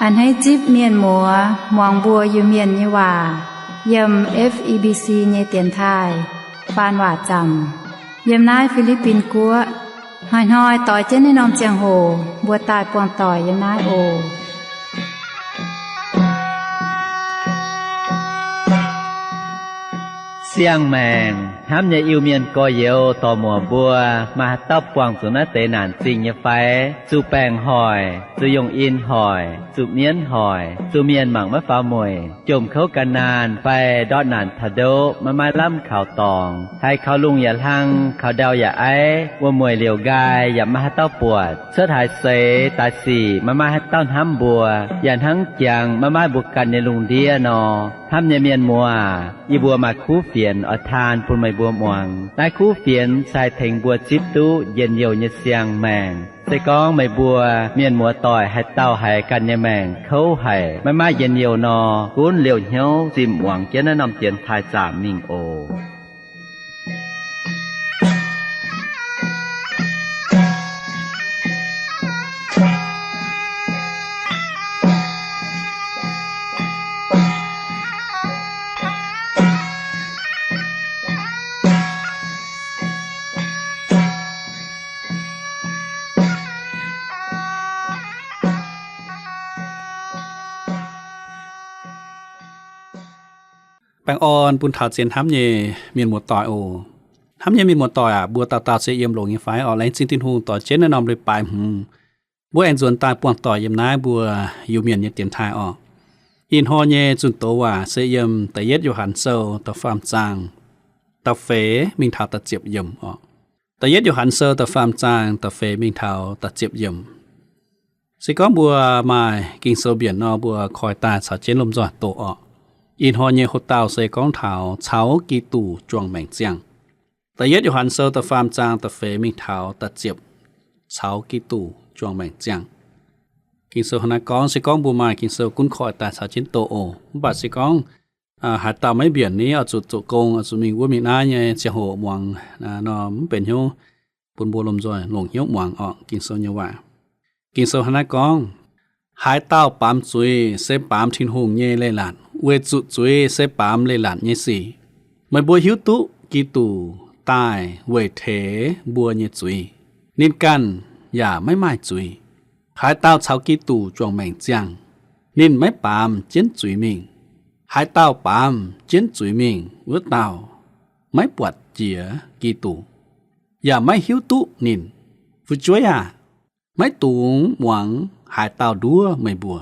A'hneiv zipv mienh muoz muangx mbuo Iu-Mienh nyei waac yiem F E B C nyei dienx taaih faan waac zaamc, yiem naaiv Fi^li^bin Guoqv. Hnoi-hnoi doix jienv naaiv norm ziangh hoc mbuo daaih buangh doic yiem naaiv oc. Siang-maengc hnamv nyei Iu-Mienh gorx-youz dorc-muoc mbuo, maaih haaix dauh buangh zuqc naaiv deix naanc zingh nyei fai? Zuqc baengc hoic, zuqc yungh in hoic, zuqc mienv hoic, zuqc mienh mangc maiv faaux mueic, jomc kouv gan naanh fai ndortv naanc taux ndoqv maiv maaih lamh kaux dorngx, haiz kaux lungh yaac hlang, kaux ndau yaac aiv, wuom-mueic liouc nqaai yaac maiv maaih haaix dauh buatc, cuotv haaix seix daaih sic maiv maaih haaix dauh hnamv mbuo, yaac hnangv jangx maiv maaih mbuo ganh nyei lungh ndiev nor, hnamv nyei mienh muoz, yie mbuo maaih kuv fienx oix taan bun meih mbuo muangx. Naaiv kuv fienx se haih tengx mbuo zipv duqv njien-youh nyei siang-maengc. Se gorngv meih mbuo mienh muoz-doic haaix dauh haiz ganh nyei maengc kouv haic, maiv maaih njien-youh nor, gunv liouh hnyouv zinh muangx jienv naaiv norm dienx taaih zaamc mingh oc. Baengh orn bun taux zien hnamv nyei mienh muoz-doic oc. Hnamv nyei mienh muoz-doic aac, mbuo dauh dauh se yiem longx nyei fai? Orqc, laengz zingh Tin-Hungh dorh jienv naaiv norm leiz-baaix hmz mbuo aengx nzuonx daaih buangh doic yiem naaiv mbuo Iu-Mienh nyei dienx taaih orqc. Ih hnoi nyei zunh doz waac se yiem Da'yietv Yo^han Sou da'faam zaang da'feix mingh taux da'ziepc yiemc orqc. Da'yietv Yo^han Sou da'faam zaang da'feix mingh taux da'ziepc yiemc. Se gorngv mbuo maaih Ging-Sou mbienc nor, mbuo koi daaih caux jienv lomh nzoih doqc orqc. Ih hnoi nyei hoc-dauh se gorngv taux caux Giduc juangc maengc ziangh. Da'yietv Yo^han Sou da'faam zaang da'feix mingh taux da'ziepc, caux Giduc juangc maengc ziangh. Ging-Sou hnangv naaiv gorngv, se gorngv mbuo maaih Ging-Sou gunv koi daaih caux jienv doqc oc. Mv baac se gorngv haaix dauh maiv mbienc ni, oix zuqc zoux gong, oix zuqc mingh wuov mingh naaiv nyei ziangh hoc muangx nor, mv benx hnyouv bun mbuo lomh nzoih longc hnyouv muangx orqc Ging-Sou nyei waac. Ging-Sou hnangv naaiv gorngv, haaix dauh baamz zuiz se baamz Tin-Hungh nyei leiz-latc, weic zuqc zuiz se baamz leiz-latc nyei sic. Meih mbuo hiuv duqv Giduc daaih weic teix mbuo nyei zuiz. Ninh ganh yaac maiv maaih zuiz. Haaix dauh caux Giduc juangc maengc ziangh, ninh maiv baamz jienv zuiz mingh. Haaix dauh baamz jienv zuiz mingh wuov dauh maiv buatc jiex Giduc, yaac maiv hiuv duqv ninh. Fu'jueiv aah! Maiv dungx muangx haaix dauh nduov meih mbuo.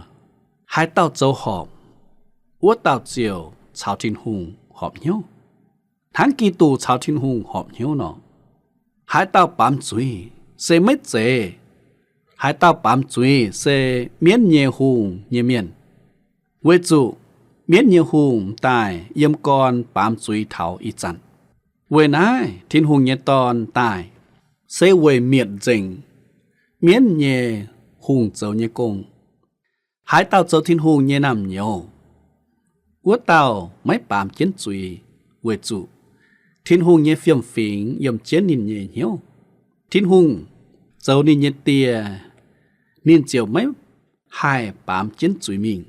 Haaix dauh zoux horpc, wuov dauh ziouc caux Tin-Hungh horpc hnyouv, hnangv Giduc caux Tin-Hungh horpc hnyouv nor. Haaix dauh baamz zuiz se maiv zeiz. Haaix dauh baamz zuiz se mienv nyei hungh nyei mienh, weic zuqc mienv nyei hungh daaih yiem gorn baamz zuiz taux ih zanc. Weic naaiv Tin-Hungh nyei Dorn daaih se weic mietc nzengc mienv nyei hungh zoux nyei gong. Haaix dauh zoux Tin-Hungh nyei naamh nyouz, wuov dauh maiv baamz jienv zuiz, weic zuqc Tin-Hungh nyei fiem-fingx yiem jienv ninh nyei hnyouv. Tin-Hungh zoux ninh nyei Die, ninh ziouc maiv haih baamz jienv zuiz mingh.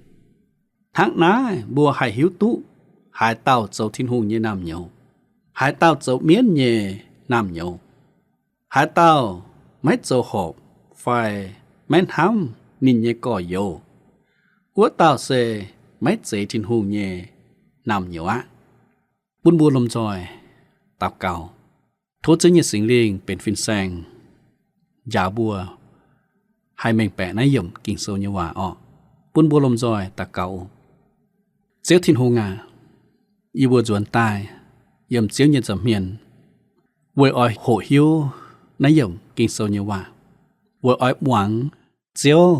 Hnangv naaiv mbuo haih hiuv duqv haaix dauh zoux Tin-Hungh nyei naamh nyouz, haaix dauh zoux mienv nyei naamh nyouz. Haaix dauh maiv zoux horpc fai maiv hnamv ninh nyei gorx-youz, wuov dauh se maiv zeiz Tin-Hungh nyei naamh nyouz aqv. Bun mbuo lomh nzoih daux gaux, tov Ziouv nyei Singx Lingh benx fin-saeng njaaux mbuo haih mengh baeqc naaiv yiemc Ging-Sou nyei waac orqc. Bun mbuo lomh nzoih daux gaux oc. Ziouv Tin-Hungh aac, yie mbuo nzuonx daaih yiem Ziouv nyei nza'hmien weic oix hoqc hiuv naaiv yiemc Ging-Sou nyei waac, weic oix muangx Ziouv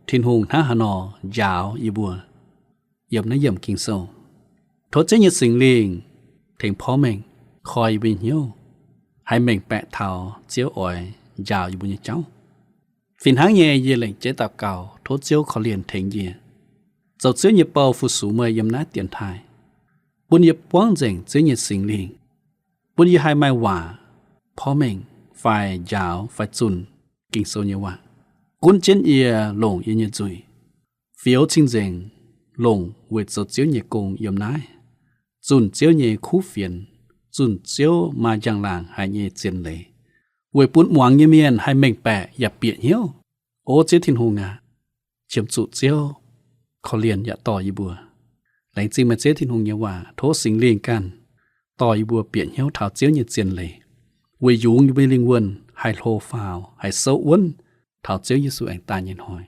Tin-Hungh hnangv haaix nor njaaux yie mbuo yiem naaiv yiemc Ging-Sou. Tov Ziouv nyei Singx Lingh tengx porv mengh koi yie mbuo nyei hnyouv, haih mengh baeqc taux Ziouv oix njaaux yie mbuo nyei jauv. Fih hnangv nyei, yie lengc jeiv daux gaux tov Ziouv korv-lienh tengx yie, zoux Ziouv nyei bou fu-sux meih yiem naaiv dienx taaih. bun yie buangv nzengc Ziouv nyei Singx Lingh, bun yie haih maaih waac porv mengh fai njaaux fai zunh Ging-Sou nyei waac, gunv jienv yie, longc yie nyei nzuih, fioux cing-nzengc longc weic zoux Ziouv nyei gong yiem naaiv, zunh Ziouv nyei kuv fienx, zunh Ziouv maaih njang-laangc haic nyei zien leiz, weic bun muangx nyei mienh haih mengh baeqc yaac bieqc hnyouv. O Ziouv Tin-Hungh aac, qiemx zuqc Ziouv korv-lienh yaac dorh yie mbuo. Laengz zingh meih Ziouv Tin-Hungh nyei waac, tov Singx Lingh ganh dorh yie mbuo bieqc hnyouv taux Ziouv nyei zien leiz, weic yungz yie mbuo nyei lingh wuonh haih hlo faaux, haih souv wuonv taux Ziouv Yesu aengx daaih nyei hnoi.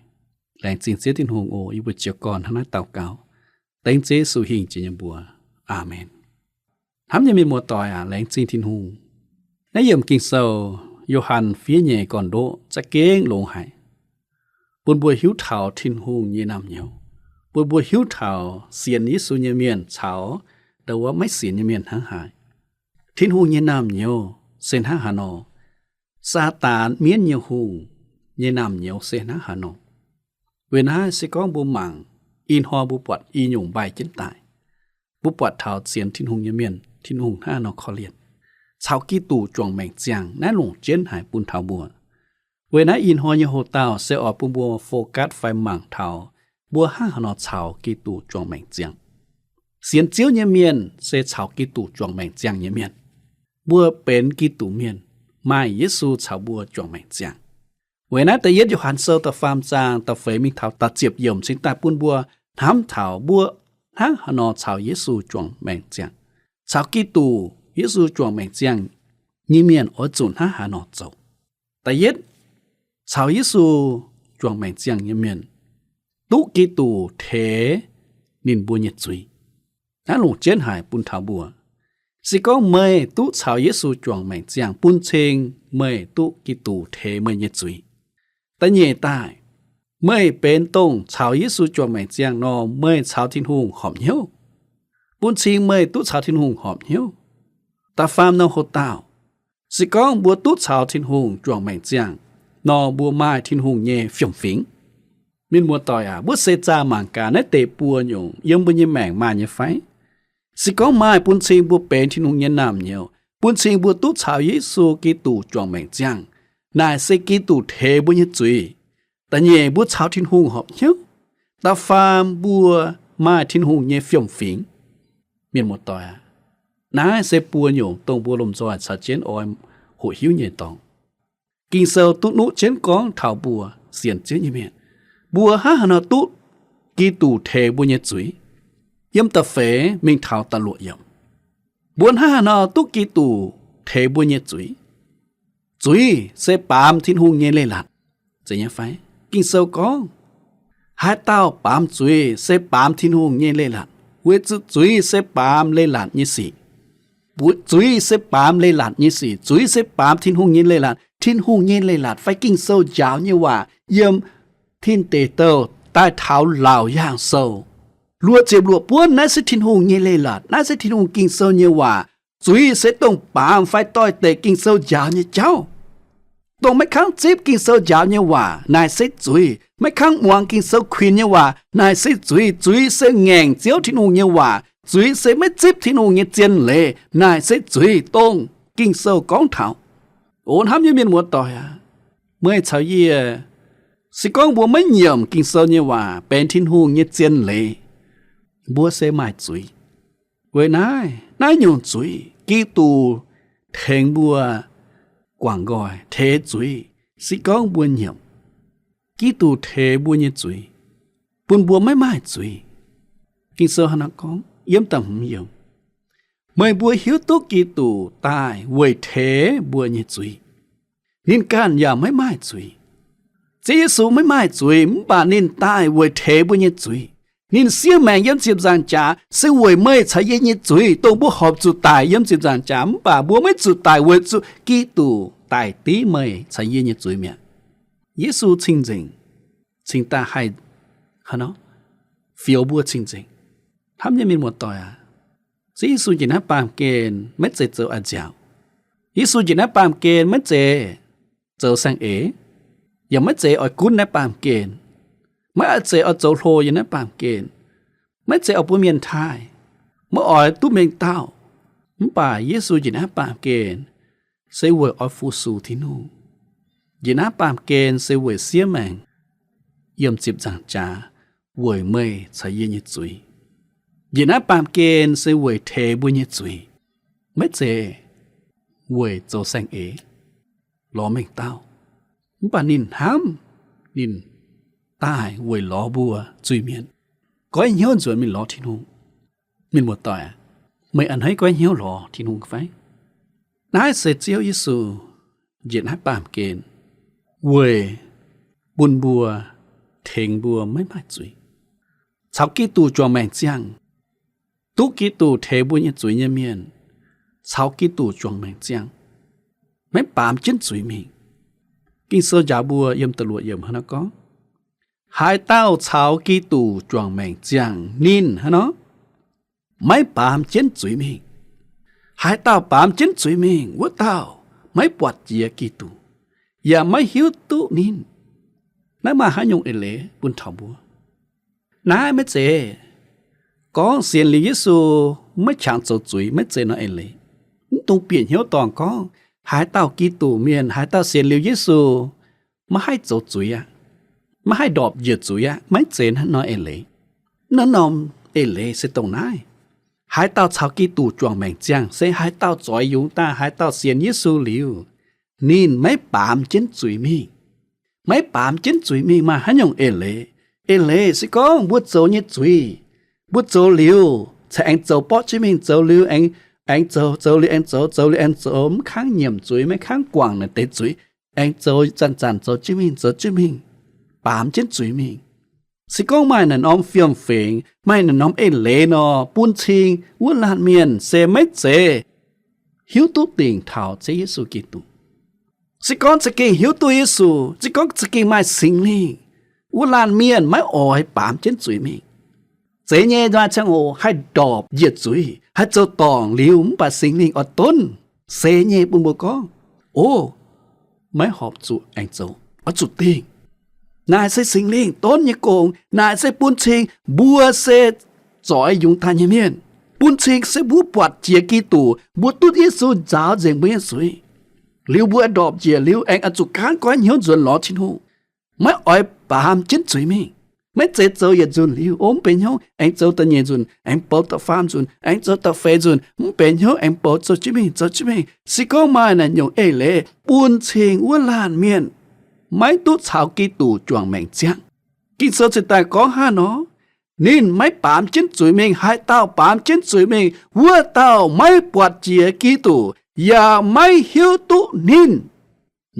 Laengz zingh Ziouv Tin-Hungh oc. Yie mbuo jiez gorn hnangv naaiv daux gaux, dengv Ziouv Yesu hingh jiex nyei mbuox. Aamen. Hnamv nyei mienh muoz-doic aac, laengz zingh Tin-Hungh. Naaiv yiemc Ging-Sou, Yo^han fiev nyei gorn-ndoqv za'gengh longx haic, bun mbuo hiuv taux Tin-Hungh nyei naamh nyouz, bun mbuo hiuv taux sienx Yesu nyei mienh caux ndau wuov maiv sienx nyei mienh hnangv haaix. Tin-Hungh nyei naamh nyouz se hnangv haaix nor? Saadaan, mienv nyei hungh, nyei naamh nyouz se hnangv haaix nor? Weic naaiv se gorngv mbuo mangc, ih hnoi mbuo buatc i nyungc mbaih jienv daaih, mbuo buatc taux sienx Tin-Hungh nyei mienh, Tin-Hungh hnangv haaix nor korv-lienh, caux Giduc juangc maengc ziangh, naaiv longc jienv haic bun taux mbuo. Weic naaiv ih hnoi nyei hoc-dauh se oix bun mbuo focus fai mangc taux mbuo hnangv haaix nor caux Giduc juangc maengc ziangh. Sienx Ziouv nyei mienh se caux Giduc juangc maengc ziangh nyei mienh. Mbuo benx Giduc mienh, maaih Yesu caux mbuo juangc maengc ziangh. Weic naaiv da'yietv Yo^han Sou da'faam zaang da'feix mingh taux da'ziepc yiemc cingx daaih bun mbuo hnamv taux mbuo hnangv haaix nor caux Yesu juangc maengc ziangh, caux Giduc Yesu juangc maengc ziangh nyei mienh oix zuqc hnangv haaix nor zoux. Da'yietv, caux Yesu juangc maengc ziangh nyei mienh duqv Giduc teix ninh mbuo nyei zuiz. Naaiv longc jienv haic bun taux mbuo. Se gorngv meih duqv caux Yesu juangc maengc ziangh, bun cing meih duqv Giduc teix meih nyei zuiz. Da'nyeic daaih, meih benx dongh caux Yesu juangc maengc ziangh nor, meih caux Tin-Hungh horpc hnyouv, bun cing meih duqv caux Tin-Hungh horpc hnyouv. Da'faam norm hoc-dauh, se gorngv mbuo duqv caux Tin-Hungh juangc maengc ziangh nor, mbuo maaih Tin-Hungh nyei fiem-fingx. Mienh muoz-doic aac, mbuo seix zaah mangc gaax naaiv deix buo nyungc yiem mbuo nyei maengc maaih nyei fai? Se gorngv maaih, bun cing mbuo benx Tin-Hungh nyei naamh nyouz, bun cing mbuo duqv caux Yesu Giduc juangc maengc ziangh, naaic se Giduc teix mbuo nyei zuiz. Da'nyeic, mbuo caux Tin-Hungh horpc hnyouv. Da'faam, mbuo maaih Tin-Hungh nyei fiem-fingx. Mienh muoz-doic aac, naaiv se buo nyungc dongh mbuo lomh nzoih caux jienv oix hoqc hiuv nyei dorngx. Ging-Sou duqv nuqv jienv gorngv taux mbuo sienx Ziouv nyei mienh, mbuo hnangv haaix nor duqv Giduc teix mbuo nyei zuiz. Yiem da'feix mingh taux da'luoqc yiemc, mbuo hnangv haaix nor duqv Giduc teix mbuo nyei zuiz. Zuiz se baamz Tin-Hungh nyei leiz-latc. Zeiz nyei fai? Ging-Sou gorngv, haaix dauh baamz zuiz se baamz Tin-Hungh nyei leiz-latc, weic zuqc zuiz se baamz leiz-latc nyei sic. Zuiz se baamz leiz-latc nyei sic. Zuiz se baamz Tin-Hungh nyei leiz-latc. Tin-Hungh nyei leiz-latc fai Ging-Sou njaaux nyei waac yiem Tin Deic Douh daaih taux Laauc Yaangh Sou, luoqc ziepc luoqc buonv, naaiv se Tin-Hungh nyei leiz-latc. Naaiv se Tin-Hungh Ging-Sou nyei waac. Zuiz se dongh baamz fai doix-dekc Ging-Sou njaaux nyei jauv. Dongh maiv kangv zipv Ging-Sou njaaux nyei waac, naaic se zuiz. Maiv kangv muangx Ging-Sou kuinx nyei waac, naaic se zuiz. Zuiz se ngaengc Ziouv Tin-Hungh nyei waac. Zuiz se maiv zipv Tin-Hungh nyei zien leiz, naaic se zuiz dongh Ging-Sou gorngv taux. O hnamv nyei mienh muoz-doic aac, meih caux yie, se gorngv mbuo maiv nyiemc Ging-Sou nyei waac benx Tin-Hungh nyei zien leiz, mbuo se maaih zuiz. Weic naaiv, naaiv nyungc zuiz Giduc tengx mbuo guangc nqoi, teix zuiz, se gorngv mbuo nyiemc. Giduc teix mbuo nyei zuiz, bun mbuo maiv maaih zuiz. Ging-Sou hnangv naaiv gorngv yiem da'hmz yiemc, meih mbuo hiuv duqv Giduc daaih weic teix mbuo nyei zuiz. Ninh ganh yaac maiv maaih zuiz. Ziouv Yesu maiv maaih zuiz, mv baac ninh daaih weic teix mbuo nyei zuiz. Ninh siev maengc yiem ziepc nzaangc jaax se weic meih caux yie nyei zuiz, dongh mbuo horpc zuqc daic yiem ziepc nzaangc jaax, mv baac mbuo maiv zuqc daic weic zuqc Giduc daic div meih caux yie nyei zuiz mi'aqv. Yesu cing-nzengc, cingx daaih haih, hnangv nor, fioux mbuo cing-nzengc. Hnamv nyei mienh muoz-doic aac, Ziouv Yesu njiec naaiv baamh gen maiv zeiz zoux a'nziaauc. Yesu njiec naaiv baamh gen maiv zeiz zoux saeng-eix, yaac maiv zeiz oix gunv naaiv baamh gen, maiv zeiz oix zoux hlo yiem naaiv baamh gen, maiv zeiz oix bun mienh taaih, maiv oix duqv mengh dauh. Mv baac Yesu njiec naaiv baamh gen se weic oix fu-sux Tin-Hungh. Njiec naaiv baamh gen se weic siev maengc yiem ziepc nzaangc jaax weic meih caux yie nyei zuiz. Njiec naaiv baamh gen se weic teix mbuo nyei zuiz, maiv zeiz weic zoux saeng-eix, lorz mengh dauh. Mv baac ninh hnamv ninh daaih weic lorz mbuo zuiz-mienh, goiv hnyouv nzuonx mingh lorz Tin-Hungh. Mienh muoz-doic aac, meih a'hneiv goiv hnyouv lorz Tin-Hungh fai? Naaiv se Ziouv Yesu njiec naaiv baamh gen weic bun mbuo, tengx mbuo maiv maaih zuiz, caux Giduc juangc maengc ziangh. Duqv Giduc teix mbuo nyei zuiz nyei mienh caux Giduc juangc maengc ziangh, maiv baamz jienv zuiz mingh. Ging-Sou njaaux mbuo yiem da'luoqc yiemc hnangv naaiv gorngv, haaix dauh caux Giduc juangc maengc ziangh ninh, hnangv nor, maiv baamz jienv zuiz mingh. Haaix dauh baamz jienv zuiz mingh, wuov dauh maiv buatc jiex Giduc, yaac maiv hiuv duqv ninh. Naaiv maaih haaix nyungc eix leiz bun taux mbuo? Naaiv maiv zeiz gorngv sienx liuz Yesu maiv qangx zoux zuiz, maiv zeiz nor eix leiz. Mv dungx bieqc hnyouv dorngc gorngv haaix dauh Giduc mienh, haaix dauh sienx liuz Yesu maiv haih zoux zuiz aqv, maiv haih ndorpc njiec zuiz aqv, maiv zeiz naaiv nor eix leiz. Naaiv norm eix leiz se dongh naaiv. Haaix dauh caux Giduc juangc maengc ziangh se haaix dauh zoix yungz daaih, haaix dauh sienx Yesu liuz, ninh maiv baamz jienv zuiz mingh. Maiv baamz jienv zuiz mingh maaih haaix nyungc eix leiz? Eix leiz se gorngv mbuo zoux nyei zuiz, mbuo zoux liuz cingx aengx zoux borqv jienv mingh, zoux liuz aengx, aengx zoux, zoux liuz aengx zoux, zoux liuz aengx zoux, mv kangv nyiemc zuiz, maiv kangv guangc naaic deix zuiz, aengx zoux zanc-zanc zoux jienv mingh, zoux jienv mingh, baamz jienv zuiz mingh. Se gorngv maaih naaic norm fiem-fingx, maaih naaic norm eix leiz nor, bun cing wuov laanh mienh se maiv zeiz hiuv duqv dingc taux Ziouv Yesu Giduc. Se gorngv za'gengh hiuv duqv Yesu, se gorngv za'gengh maaih Singx Lingh, wuov laanh mienh maiv oix baamz jienv zuiz mingh. Zeiz nyei, maaih ziangh hoc haih ndorpc njiec zuiz, haih zoux dorngc liuz mv baac Singx Lingh oix donv seix nyei bun mbuo gorngv, o, maiv horpc zuqc aengx zoux, oix zuqc dingh. Naaic se Singx Lingh donv nyei gong, naaic se bun cing mbuo se zoix yungz daaih nyei mienh, bun cing se mbuo buatc jiex Giduc, mbuo duqv Yesu nzaaux nzengc mbuo nyei zuiz. Liuz mbuo ndorpc njiec liuz aengx oix zuqc gaanv goiv hnyouv nzuonx lorz Tin-Hungh, maiv oix baamz jienv zuiz mingh. Maiv zeiz zoux yietc nzunc liuz, o, mv benx hnyouv aengx zoux da'nyeic nzunc, aengx bouc da'faam nzunc, aengx zoux da'feix nzunc, mv benx hnyouv aengx bouc zoux jienv mingh, zoux jienv mingh. Se gorngv maaih naaic nyungc eix leiz bun cing wuov laanh mienh maiv duqv caux Giduc juangc maengc ziangh. Ging-Sou cingx daaih gorngv hnangv nor, ninh maiv baamz jienv zuiz mingh. Haaix dauh baamz jienv zuiz mingh, wuov dauh maiv buatc jiex Giduc, yaac maiv hiuv duqv ninh.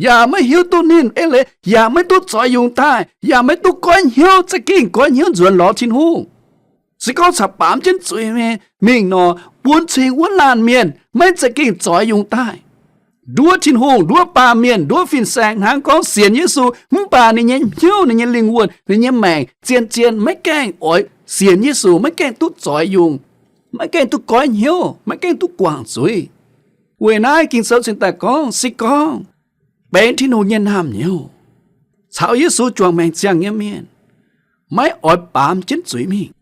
Yaac maiv hiuv duqv ninh, eix leiz yaac maiv duqv zoix yungz daaih, yaac maiv duqv goiv hnyouv, za'gengh goiv hnyouv nzuonx lorz Tin-Hungh. Se gorngv caux baamz jienv zuiz mingh nor, bun cing wuov laanh mienh maiv za'gengh zoix yungz daaih. Nduov Tin-Hungh, nduov baamh mienh, nduov fin-saeng hnangv, gorngv sienx Yesu, mv baac ninh nyei hnyouv, ninh nyei lingh wuonh, ninh nyei maengc zien-zien maiv gaengh oix sienx Yesu, maiv gaengh duqv zoix yungz, maiv gaengh duqv goiv hnyouv, maiv gaengh duqv guangc zuiz. Weic naaiv Ging-Sou cingx daaih gorngv, se gorngv benx Tin-Hungh nyei naamh nyouz, caux Yesu juangc maengc ziangh nyei mienh, maiv oix baamz jienv zuiz mingh,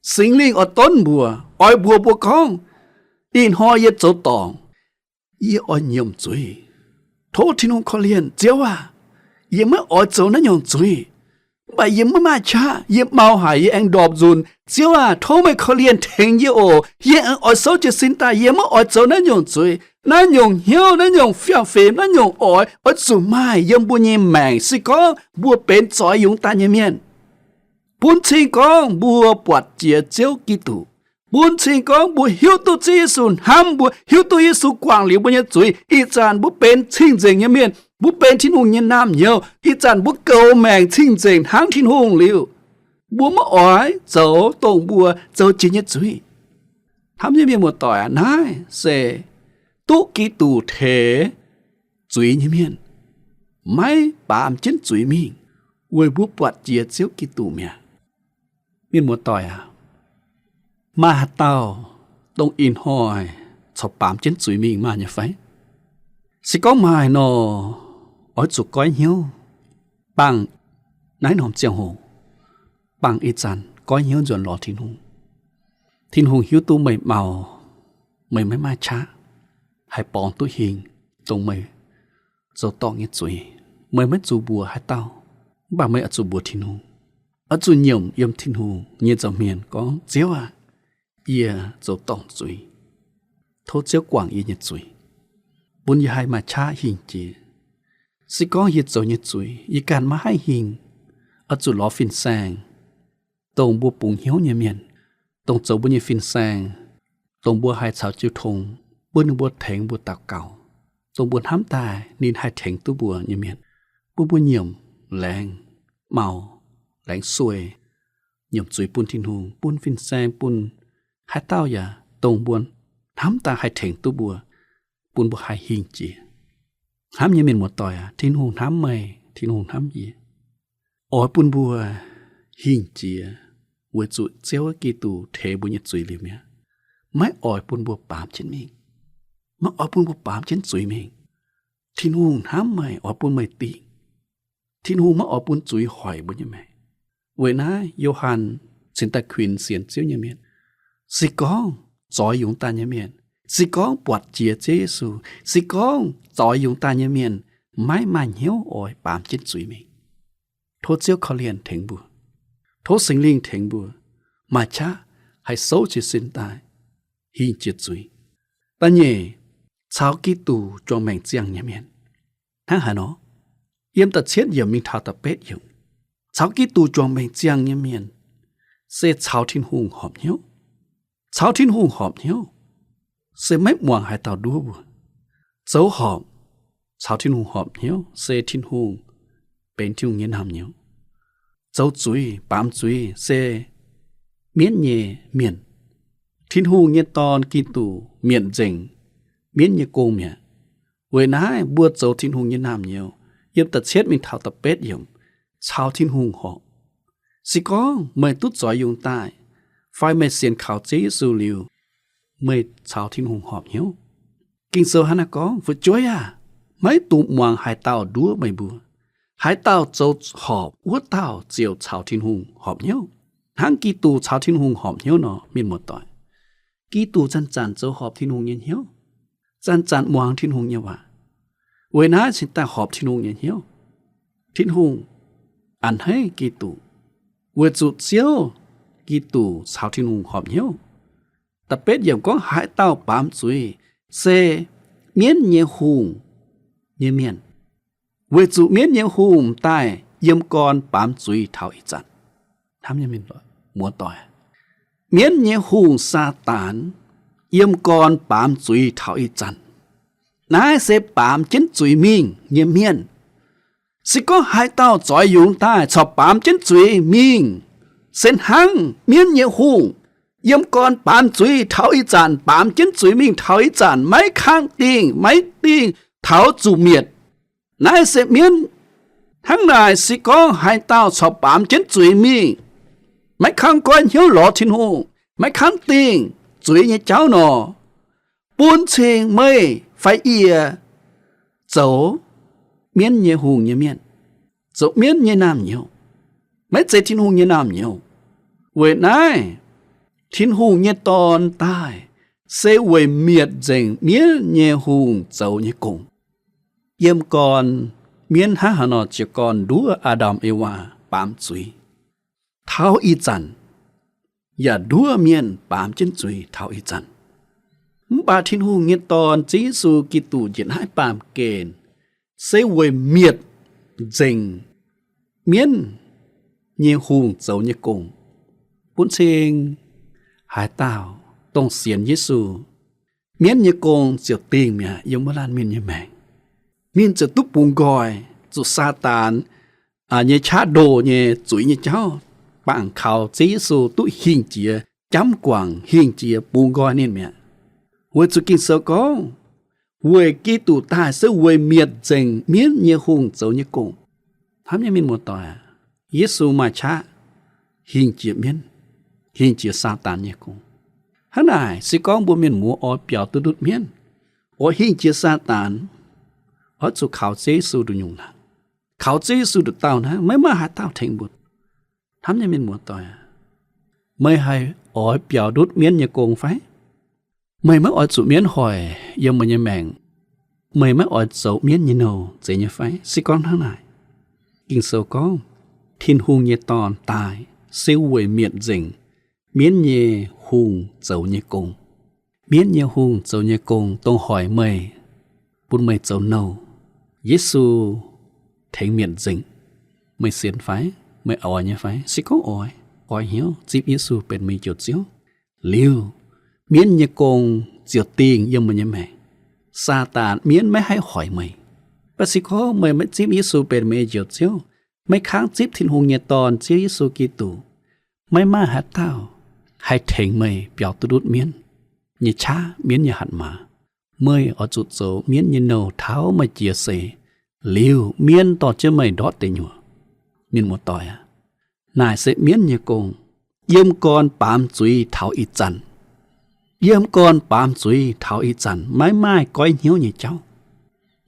Singx Lingh oix donv mbuo, oix mbuox mbuo gorngv, ih hnoi yie zoux dorngc, yie oix nyiemc zuiz. Tov Tin-Hungh korv-lienh, Ziouv aah! Yie maiv oix zoux naaiv nyungc zuiz. Mv baac yie maiv maaih qaqv, yie mau haic, yie aengx ndorpc nzunc. Ziouv aah! Tov meih korv-lienh tengx yie oc. Yie aengx oix souv jiez sin daaih, yie maiv oix zoux naaiv nyungc zuiz. Naaiv nyungc hnyouv, naaiv nyungc fiem-fimx, naaiv nyungc oix, oix zuqc maaih yiem mbuo nyei maengc se gorngv mbuo benx zoix yungz daaih nyei mienh. Bun cing gorngv mbuo buatc jiex Ziouv Giduc. Bun cing gorngv mbuo hiuv duqv Ziouv Yesu hnamv mbuo, hiuv duqv Yesu guangc liuz mbuo nyei zuiz. Ih zanc mbuo benx cing-nzengc nyei mienh, mbuo benx Tin-Hungh nyei naamh nyouz. Ih zanc mbuo goux maengc cing-nzengc hnangv Tin-Hungh liuz, mbuo maiv oix zoux dongh mbuo zoux jiex nyei zuiz. Hnamv nyei mienh muoz-doic aac, naaiv se duqv Giduc teix zuiz nyei mienh, maiv baamz jienv zuiz mingh, weic mbuo buatc jiex Ziouv Giduc mi'aqv. Mienh muoz-doic aac, maaih haaix dauh dongh ih hnoi corc baamz jienv zuiz mingh maaih nyei fai? Se gorngv maaih nor, oix zuqc goiv hnyouv, bangc naaiv norm ziangh hoc, bangc ih zanc goiv hnyouv nzuonx lorz Tin-Hungh. Tin-Hungh hiuv duqv meih mau, meih maiv maaih qaqv haih borngz duqv hingh dongh meih zoux dorngc nyei zuiz. Meih maiv zuqc mbuox haaix dauh, mv baac meih oix zuqc mbuox Tin-Hungh, oix zuqc nyiemc yiem Tin-Hungh nyei nza'hmien gorngv, Ziouv aac, yie zoux dorngc zuiz. Tov Ziouv guangc yie nyei zuiz, bun yie haih maaih qaqv hingh jiex. Se gorngv yie zoux nyei zuiz yie ganh maiv haih hingh, oix zuqc lorz fin-saeng, dongh mbuo bungx hnyouv nyei mienh, dongh zoux mbuo nyei fin-saeng, dongh mbuo haih caux jiu tong, bun ninh mbuo tengx mbuo daux gaux, dongh mbuo hnamv daaih ninh haih tengx duqv mbuo nyei mienh, bun mbuo nyiemc laengz mau, laengz sueih, nyiemc zuiz bun Tin-Hungh, bun fin-saeng, bun haaix dauh yaac dongh mbuo hnamv daaih haih tengx duqv mbuo, bun mbuo haih hingh jiex. Hnamv nyei mienh muoz-doic aac, Tin-Hungh hnamv meih, Tin-Hungh hnamv yie, oix bun mbuo hingh jiex weic zuqc Ziouv Giduc teix mbuo nyei zuiz liuz mi'aqv. Maiv oix bun mbuo baamz jienv mingh. Maiv oix bun mbuo baamz jienv zuiz mingh. Tin-Hungh hnamv meih, oix bun meih dingh. Tin-Hungh maiv oix bun zuiz hoic mbuo nyei maengc. Weic naaiv Yo^han cingx daaih kuinx sienx Ziouv nyei mienh, se gorngv zoix yungz daaih nyei mienh, se gorngv buatc jiex Ziouv Yesu, se gorngv zoix yungz daaih nyei mienh, maiv maaih hnyouv oix baamz jienv zuiz mingh. Tov Ziouv korv-lienh tengx mbuo. Tov Singx Lingh tengx mbuo maaih qaqv haih souv jiez sin daaih hingh jiex zuiz. Da'nyeic, caux Giduc juangc maengc ziangh nyei mienh. Hnangv haaix nor? Yiem da'cietv yiemc mingh taux da'betv yiemc, caux Giduc juangc maengc ziangh nyei mienh se caux Tin-Hungh horpc hnyouv. Caux Tin-Hungh horpc hnyouv se maiv muangx haaix dauh nduov mbuo. Zoux horpc, caux Tin-Hungh horpc hnyouv se Tin-Hungh benx Tin-Hungh nyei naamh nyouz. Zoux zuiz, baamz zuiz se mienv nyei mienh. Tin-Hungh nyei Dorn, Giduc, mietc nzengc mienv nyei gong mi'aqv. Weic naaiv mbuo zoux Tin-Hungh nyei naamh nyouz, yiem da'cietv mingh taux da'betv yiemc, caux Tin-Hungh horpc. Se gorngv meih duqv zoix yungz daaih, fai meih sienx kaux Ziouv Yesu liuz, meih caux Tin-Hungh horpc hnyouv. Ging-Sou hnangv naaiv gorngv, Fu'jueiv aah! Maiv dungx muangx haaix dauh nduov meih mbuo. Haaix dauh zoux horpc, wuov dauh ziouc caux Tin-Hungh horpc hnyouv, hnangv Giduc caux Tin-Hungh horpc hnyouv nor. Mienh muoz-doic, Giduc zanc-zanc zoux horpc Tin-Hungh nyei hnyouv, zanc-zanc muangx Tin-Hungh nyei waac. Weic naaiv cingx daaih horpc Tin-Hungh nyei hnyouv. Tin-Hungh a'hneiv Giduc, weic zuqc Ziouv Giduc caux Tin-Hungh horpc hnyouv. Da'betv yiemc gorngv, Haaix dauh baamz zuiz se mienv nyei hungh nyei mienh, weic zuqc mienv nyei hungh m'daaih yiem gorn baamz zuiz taux ih zanc. Hnamv nyei mienh muoz-doic, mienv nyei hungh, Saadaan, yiem gorn baamz zuiz taux ih zanc. Naaiv se baamz jienv zuiz mingh nyei mienh. Se gorngv haaix dauh zoix yungz daaih corc baamz jienv zuiz mingh, se hnangv mienv nyei hungh yiem gorn baamz zuiz taux ih zanc, baamz jienv zuiz mingh taux ih zanc, maiv kangv dingh, maiv dingh taux zuqc mietc. Naaiv se mienv. Hnangv naaic, se gorngv haaix dauh corc baamz jienv zuiz mingh, maiv kangv goiv hnyouv lorz Tin-Hungh, maiv kangv dingh zuiz nyei jauv nor, bun cing meih fai yie zoux mienv nyei hungh nyei mienh, zoux mienv nyei naamh nyouz, maiv zeiz Tin-Hungh nyei naamh nyouz. Weic naaiv, Tin-Hungh nyei Dorn daaih se weic mietc nzengc mienv nyei hungh zoux nyei gong. Yiem gorn mienv hnangv haaix nor jiez gorn nduov Aa^ndam Ewaa baamz zuiz taux ih zanc, yaac nduov mienh baamz jienv zuiz taux ih zanc. Mv baac Tin-Hungh nyei Dorn, Ziouv Yesu Giduc, njiec naaiv baamh gen se weic mietc nzengc mienv nyei hungh zoux nyei gong, bun cing haaix dauh dongh sienx Yesu, mienv nyei gong ziouc dingh mi'aqv yiem wuov laanh mienh nyei maengc. Ninh ziouc duqv bungx nqoi, zuqc Saadaan nyei qaqv ndoh nyei zuiz nyei jauv bangc kaux Ziouv Yesu duqv hingh jiex, jamv guangc hingh jiex bungx nqoi ninh mi'aqv. Weic zuqc Ging-Sou gorngv, weic Giduc daaih se weic mietc nzengc mienv nyei hungh zoux nyei gong. Hnamv nyei mienh muoz-doic aac, Yesu maaih qaqv hingh jiex mienv, hingh jiex Saadaan nyei gong. Hnangv naaic, se gorngv mbuo mienh muoz oix biaux duqv ndutv mienv, oix hingh jiex Saadaan, oix zuqc kaux Ziouv Yesu nduqc nyungc hnangv. Kaux Ziouv Yesu nduqc dauh hnangv, maiv maaih haaix dauh tengx mbuo. Hnamv nyei mienh muoz-doic aac, meih haih oix biaux ndutv mienv nyei gong fai? Meih maiv oix zuqc mienv hoic yiem meih nyei maengc. Meih maiv oix zoux mienv nyei nouh zeiz nyei fai? Se gorngv hnangv naaic, Ging-Sou gorngv, Tin-Hungh nyei Dorn daaih se weic mietc nzengc mienv nyei hungh zoux nyei gong. Mienv nyei hungh zoux nyei gong dongh hoic meih, bun meih zoux nouh. Yesu tengx mietc nzengc. Meih sienx fai? Meih oix nyei fai? Se gorngv oix, oix hnyouv zipv Yesu benx meih nyei Njoux Ziouv, liuz mienv nyei gong ziouc dingh yiem meih nyei maengc. Saadaan mienv maiv haih hoic meih. Mv baac se gorngv meih maiv zipv Yesu benx meih nyei Njoux Ziouv, maiv kangv zipv Tin-Hungh nyei Dorn, Ziouv Yesu Giduc, maiv maaih haaix dauh haih tengx meih biaux duqv ndutv mienv nyei qaqv, mienv nyei hatc maaz. Meih oix zuqc zoux mienv nyei nouh taux meih jiex seix, liuz mienv dorh jienv meih ndortv deic nyuoqc. Mienh muoz-doic aac, naaic se mienv nyei gong. Yiem gorn baamz zuiz taux ih zanc. Yiem gorn baamz zuiz taux ih zanc maiv maaih goiv hnyouv nyei jauv.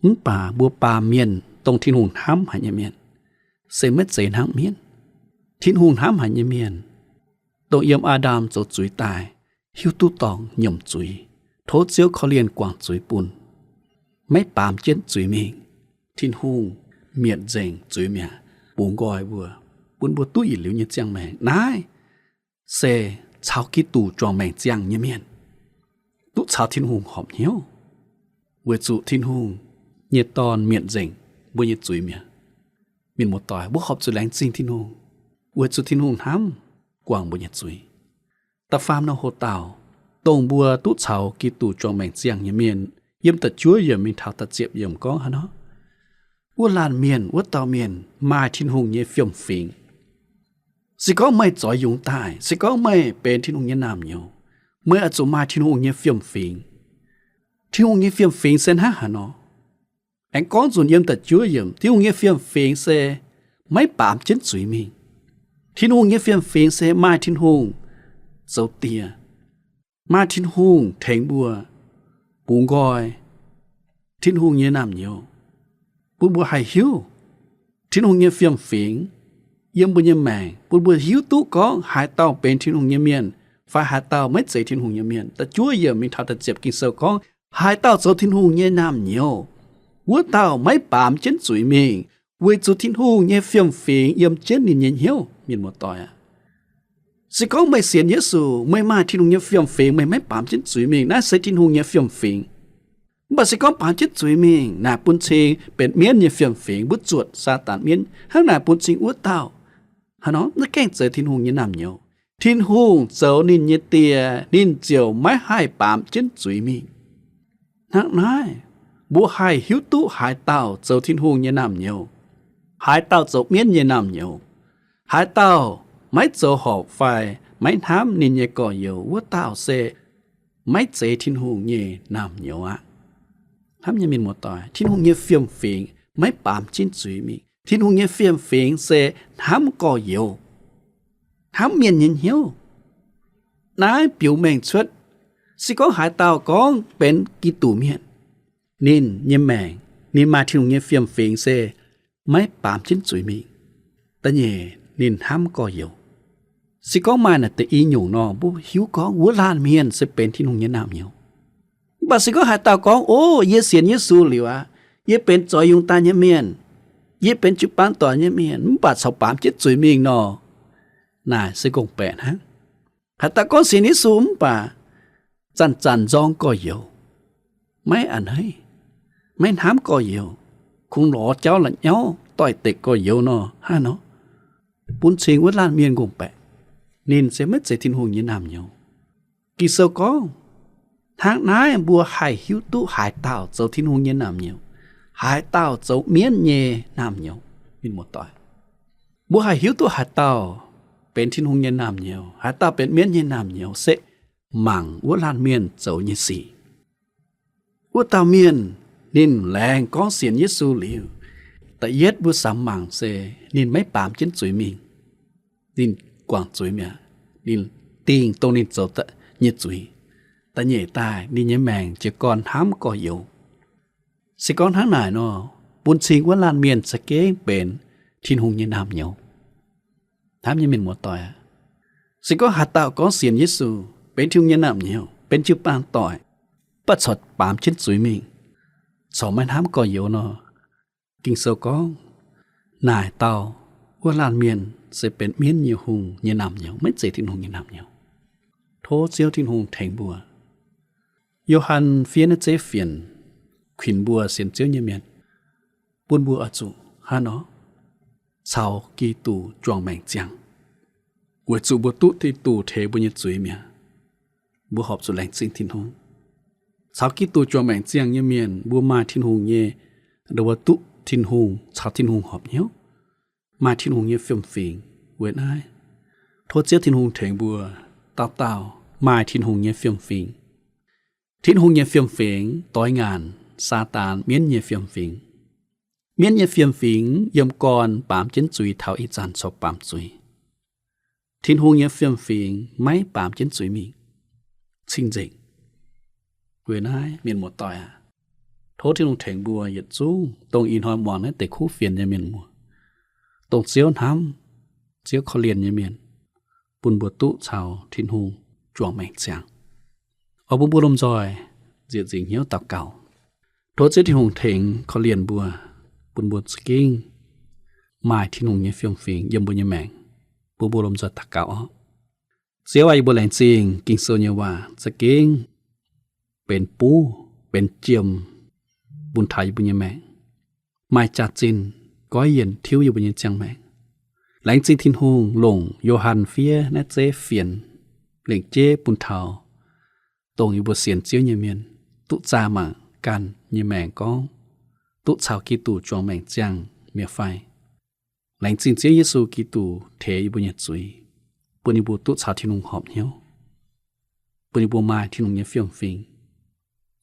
Mv baac mbuo baamh mienh, dongh Tin-Hungh hnamv haic nyei mienh, se maiv zeiz hnangv mienv. Tin-Hungh hnamv haic nyei mienh, dongh yiem Aa^ndam zoux zuiz daaih, hiuv duqv dorngc nyiemc zuiz, tov Ziouv korv-lienh guangc zuiz bun, maiv baamz jienv zuiz mingh. Tin-Hungh mietc nzengc zuiz mi'aqv, bungx nqoi mbuo, bun mbuo duqv yietc liuz nyei ziangh maengc. Naaiv se caux Giduc juangc maengc ziangh nyei mienh, duqv caux Tin-Hungh horpc hnyouv, weic zuqc Tin-Hungh nyei Dorn mietc nzengc mbuo nyei zuiz mi'aqv. Mienh muoz-doic, mbuo horpc zuqc laengz zingh Tin-Hungh, weic zuqc Tin-Hungh hnamv guangc mbuo nyei zuiz. Da'faam norm hoc-dauh, dongh mbuo duqv caux Giduc juangc maengc ziangh nyei mienh, yiem da'juov yiemc mingh taux da'ziepc yiemc gorngv haaix nor, wuov laanh mienh, wuov dauh mienh maaih Tin-Hungh nyei fiem-fingx. Se gorngv meih zoix yungz daaih, se gorngv meih benx Tin-Hungh nyei naamh nyouz, meih oix zuqc maaih Tin-Hungh nyei fiem-fingx. Tin-Hungh nyei fiem-fingx se hnangv haaix nor? Aengx gorngv nzunc yiem da'juov yiemc, Tin-Hungh nyei fiem-fingx se maiv baamz jienv zuiz mingh. Tin-Hungh nyei fiem-fingx se maaih Tin-Hungh zoux Die, maaih Tin-Hungh tengx mbuo, bungx nqoi Tin-Hungh nyei naamh nyouz, bun mbuo haih hiuv Tin-Hungh nyei fiem-fingx yiem mbuo nyei maengc, bun mbuo hiuv duqv gorngv haaix dauh benx Tin-Hungh nyei mienh, fai haaix dauh maiv zeiz Tin-Hungh nyei mienh. Da'juov yiemc mingh taux da'ziepc Ging-Sou gorngv, haaix dauh zoux Tin-Hungh nyei naamh nyouz, wuov dauh maiv baamz jienv zuiz mingh, weic zuqc Tin-Hungh nyei fiem-fingx yiem jienv ninh nyei hnyouv. Mienh muoz-doic aac, se gorngv meih sienx Yesu, meih maaih Tin-Hungh nyei fiem-fingx, meih maiv baamz jienv zuiz mingh, naaiv se Tin-Hungh nyei fiem-fingx. Mv baac se gorngv baamz jienv zuiz mingh, naaic bun cing benx mienv nyei fiem-fingx, mbuo zuotc Saadaan mienv hnangv naaic bun cing wuov dauh, haaix nor, naaiv gengh zeiz Tin-Hungh nyei naamh nyouz. Tin-Hungh zoux ninh nyei Die, ninh ziouc maiv haih baamz jienv zuiz mingh. Hnangv naaiv, mbuo haih hiuv duqv haaix dauh zoux Tin-Hungh nyei naamh nyouz, haaix dauh zoux mienv nyei naamh nyouz, haaix dauh maiv zoux horpc fai maiv hnamv ninh nyei gorx-youz, wuov dauh se maiv zeiz Tin-Hungh nyei naamh nyouz aqv. Hnamv nyei mienh muoz-doic, Tin-Hungh nyei fiem-fingx maiv baamz jienv zuiz mingh. Tin-Hungh nyei fiem-fingx se hnamv gorx-youz, hnamv mienh nyei hnyouv. Naaiv biux mengh cuotv, se gorngv haaix dauh gorngv benx Giduc mienh, ninh nyei maengc, ninh maaih Tin-Hungh nyei fiem-fingx se maiv baamz jienv zuiz mingh. Da'nyeic, ninh hnamv gorx-youz. Se gorngv maaih naaic deix i nyungc nor, mbuo hiuv gorngv wuov laanh mienh se benx Tin-Hungh nyei naamh nyouz. Mv baac se gorngv haaix dauh gorngv, O, yie sienx Yesu liuz aqv, yie benx zoux yungz daaih nyei mienh, yie benx jiu-baang doic nyei mienh, mv baac corc baamz jienv zuiz mingh nor, naaic se ngongh baeqc hnangv. Haaix dauh gorngv sienx Yesu mv baac zanc-zanc nzorng gorx-youz, maiv a'hneiv, maiv hnamv gorx-youz, kungx lorz jauv la'nyauv doix-dekc gorx-youz nor, hnangv nor, bun cing wuov laanh mienh ngongh baeqc. Ninh se maiv zeiz Tin-Hungh nyei naamh nyouz. Ging-Sou gorngv, hnangv naaiv mbuo haih hiuv duqv haaix dauh zoux Tin-Hungh nyei naamh nyouz, haaix dauh zoux mienv nyei naamh nyouz. Mienh muoz-doic, mbuo haih hiuv duqv haaix dauh benx Tin-Hungh nyei naamh nyouz, haaix dauh benx mienv nyei naamh nyouz se mangc wuov laanh mienh zoux nyei sic. Wuov dauh mienh ninh laengz gorngv sienx Yesu liuz, da'yietv mbuo samx mangc se ninh maiv baamz jienv zuiz mingh. Ninh guangc zuiz mi'aqv. Ninh dingh dongh ninh zoux nyei zuiz. Da'nyeic daaih ninh nyei maengc jiez gorn hnamv gorx-youz. Se gorngv hnangv naaic nor, bun cing wuov laanh mienh za'gengh benx Tin-Hungh nyei naamh nyouz. Hnamv nyei mienh muoz-doic aac, Se gorngv haaix dauh gorngv sienx Yesu, benx Tin-Hungh nyei naamh nyouz, benx jiu-baang doic, mv baac corc baamz jienv zuiz mingh, corc maiv hnamv gorx-youz nor, Ging-Sou gorngv, naaic dauh wuov laanh mienh se benx mienv nyei hungh nyei naamh nyouz, maiv zeiz Tin-Hungh nyei naamh nyouz. Tov Ziouv Tin-Hungh tengx mbuo. Yo^han fiev naaiv zeiv fienx kuinx mbuo sienx Ziouv nyei mienh, bun mbuo oix zuqc hnangv nor caux Giduc juangc maengc ziangh, weic zuqc mbuo duqv Giduc teix mbuo nyei zuiz mi'aqv. Mbuo horpc zuqc laengz zingh Tin-Hungh. Caux Giduc juangc maengc ziangh nyei mienh, mbuo maaih Tin-Hungh nyei, nduov duqv Tin-Hungh, caux Tin-Hungh horpc hnyouv, maaih Tin-Hungh nyei fiem-fingx. Weic naaiv, tov Ziouv Tin-Hungh tengx mbuo dauh dauh maaih Tin-Hungh nyei fiem-fingx. Tin-Hungh nyei fiem-fingx doix ngaanc Saadaan mienv nyei fiem-fingx. Mienv nyei fiem-fingx yiem gorn baamz jienv zuiz taux ih zanc corc baamz zuiz. Tin-Hungh nyei fiem-fingx maiv baamz jienv zuiz mingh, cing-nzengc. Weic naaiv mienh muoz-doic aac, tov Tin-Hungh tengx mbuo yietc zungv dongh ih hnoi muangx naaiv deix kuv fienx nyei mienh muoz, dongh Ziouv hnamv, Ziouv korv-lienh nyei mienh, bun mbuo duqv caux Tin-Hungh juangc maengc ziangh. Oix bun mbuo lomh nzoih nzieqc nzingc hnyouv daux gaux. Tov Ziouv Tin-Hungh tengx korv-lienh mbuo, bun mbuo za'gengh maaih Tin-Hungh nyei fiem-fingx yiem mbuo nyei maengc. Bun mbuo lomh nzoih daux gaux orqc. Ziouv aac, yie mbuo laengz zingh Ging-Sou nyei waac za'gengh benx buv, benx jiem bun taux yie mbuo nyei maengc. Maaih jaax-zinh goiv yienc tiuv yie mbuo nyei ziangh maengc. Laengz zingh Tin-Hungh longc Yo^han fiev naaiv zeiv fienx lengc jeiv bun taux dongh yie mbuo sienx Ziouv nyei mienh duqv zaah mangc ganh nyei maengc gorngv duqv caux Giduc juangc maengc ziangh mi'aqv fai. Laengz zingh Ziouv Yesu Giduc teix yie mbuo nyei zuiz, bun yie mbuo duqv caux Tin-Hungh horpc hnyouv, bun yie mbuo maaih Tin-Hungh nyei fiem-fingx.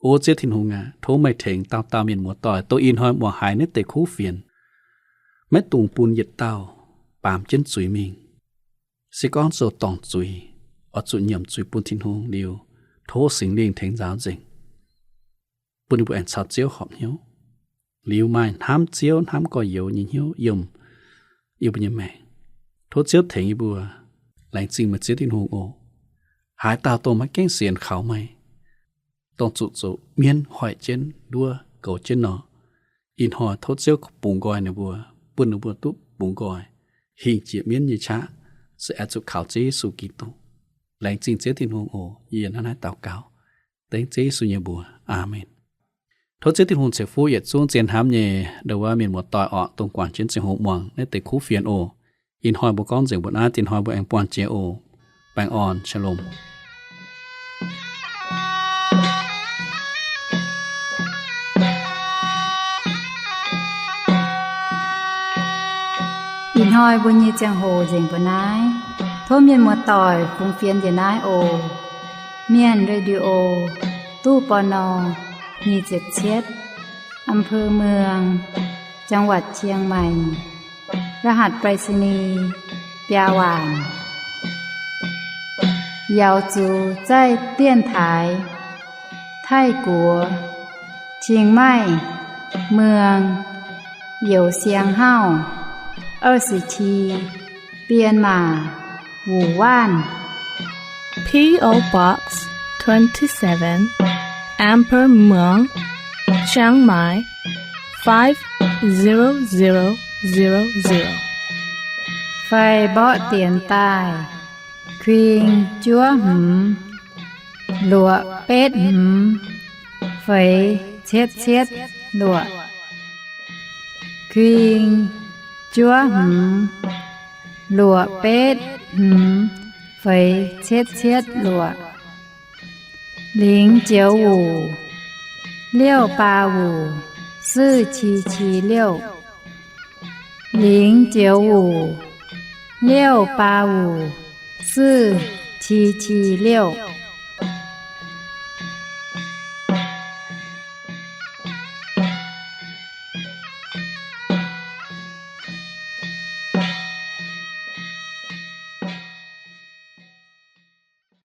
O Ziouv Tin-Hungh aac, tov meih tengx dauh dauh mienh muoz-doic dongh ih hnoi muangx haiz naaiv deix kuv fienx, maiv dungx bun yietc dauh baamz jienv zuiz mingh. Se gorngv zoux dorngc zuiz, oix zuqc nyiemc zuiz bun Tin-Hungh liuz, tov Singx Lingh tengx nzaaux nzengc, bun yie mbuo aengx caux Ziouv horpc hnyouv, liuz maaih hnamv Ziouv hnamv gorx-youz nyei hnyouv yiem yie mbuo nyei maengc. Tov Ziouv tengx yie mbuo. Laengz zingh meih Ziouv Tin-Hungh oc. Haaix dauh dongh maiv gaengh sienx kaux meih, dongh zuqc zoux mienv hoic jienv nduov goux jienv nor, ih hnoi tov Ziouv bungx nqoi ninh mbuo, bun ninh mbuo duqv bungx nqoi, hingh jiex mienv nyei qaqv, se oix zuqc kaux Ziouv Yesu Giduc. Laengz zingh Ziouv Tin-Hungh oc. Yie hnangv naaiv daux gaux dengv Ziouv Yesu nyei mbuox. Aamen. Tov Ziouv Tin-Hungh ceix fuqv yietc zungv zien hnamv nyei nduov mienh muoz-doic orqc, dongh guangc jienv ziangh hoc muangx naaiv deix kuv fienx oc. Ih hnoi mbuo gorngv nzengc mbuo naaiv, dinh hnoi mbuo aengx buangh jiex oc. Baengh orn, Shalom. Ih hnoi mbuo nyei ziangh hoc nzengc mbuo naaiv. Tov mienh muoz-doic fungx fienx njiec naaiv oc. Mienh Radio, ตู้ ปณ. nyic ziepc cietv, อำเภอเมือง จังหวัดเชียงใหม่ รหัสไปรษณีย์ biaa waanc. Yaux zuqc zaih dienx taaix Taiv-Guoqv, Chiang Mai, Muang, Youz Siang Hauv, Aa Si Ti, Bienh Maac, Wuoqc Waanv. P O Box twenty-seven, Amber Muang, Chiang Mai, five zero zero zero zero. Fai mborqv dienx daaih, kuing juov hmz, luoqc betv hmz, feix cietv cietv luoqc. Kuing juov hmz, luoqc betv hmz, feix cietv cietv luoqc. Lingx joux wuc, liouh baa wuc, suv qi qi liouh. Lingx joux wuc, liouh baa wuc, suv qi qi liouh.